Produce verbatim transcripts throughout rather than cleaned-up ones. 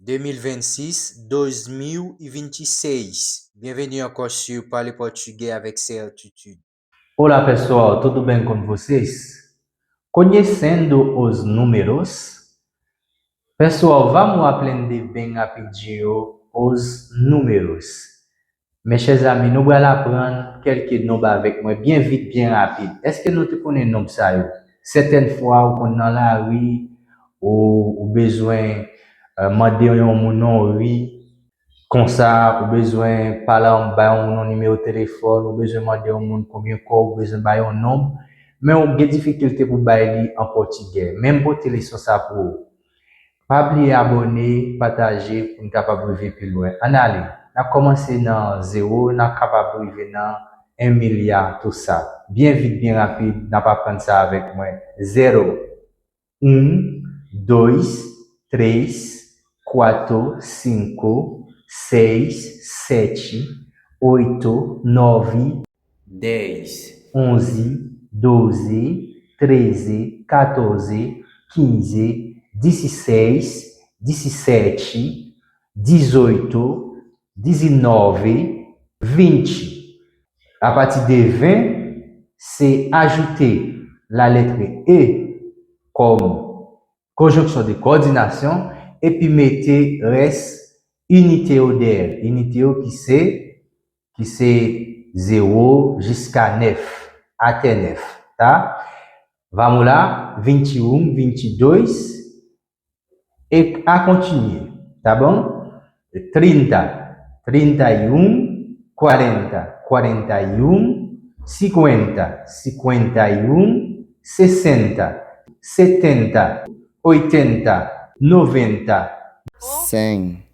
dois mil e vinte e seis. Dois mil e vinte e seis. Bienvenue encore sur Parler Portugais avec Certitude. Olá, pessoal, tudo bem com vocês? Conhecendo os números? Pessoal, vamos aprender bem rapidinho os números. Mes chers amis, nou pral aprann kèlke nonb avèk mwen byen vit, byen rapid. Èske nou te konnen nonb sa yo? Sètèn fwa ou konn nan lari, ou, ou bezwen uh, mande yon moun yon ri, konsa ou bezwen pale bay yon nimewo telefòn, ou bezwen mande yon moun konbyen kòb, ou bezwen bay yon nonb, men ou gen difikilte pou bay li an pòtigè. Men m pote leson sa pou ou. Pa bliye abòne, pataje pou n kapab rive pi lwen. Ann ale, n ap kòmanse nan zewo, n ap kapab rive nan en milya tou sa. Byen vit, byen rapid, n ap aprann sa avèk mwen. Zero, um, dois, três, quatro, cinco, seis, sete, oito, nove, dez, onze, doze, treze, catorze, quinze, dezasseis, dezessete, dezoito, dezenove, vinte. Apati de ven, se ajoute lalèt E kòm konjonksyon de kòdinasyon epi mete rès inite yo dèyè l. Inite yo ki se ki se zewo jiska nèf, atè nèf, tá? Vamos lá, vinte e um, vinte e dois, e a continuar, tá bom? Trinta, trinta e um, quarenta, quarenta e um, cinquenta, cinquenta e um, sessenta, setenta, oitenta, noventa, cem.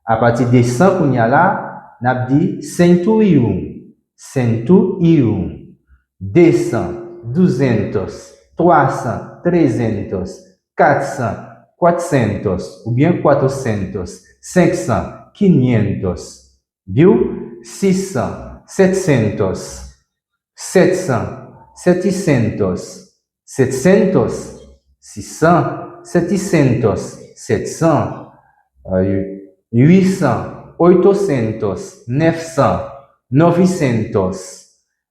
Apati de san kounye a la, n ap di cento e um, cento e um, duzentos, duzentos, trezentos, quatrocentos, quatrocentos, oubyen quatrocentos, cinquenta, quinhentos, viu? Seiscentos, setecentos, setecentos, setecentos, seiscentos, setecentos, setecentos, oitocentos, neufcentos, novecentos.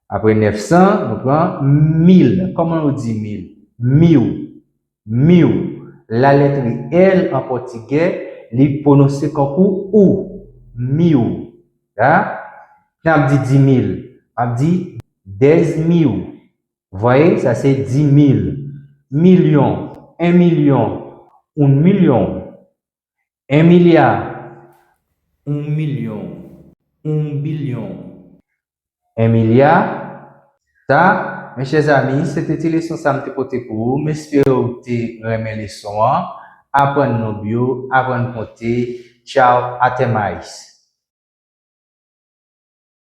Apre nèf san, nou pran mil. Kòman nou di mil? Mil. Mil. Lalèt L an pòtigè, li pwononse kankou ou. Mil. N ap di dimil. N ap di dèz mil. Voyez, ça c'est dix mille. Million, un million, un million. Un milliard, un million, un billion. Un milliard. Sa, mes chers amis, se te ti leson sa m te pote pou ou. M espere ou te renmen leson an. Aprann nonb yo, aprann konte. Tchao, até mais.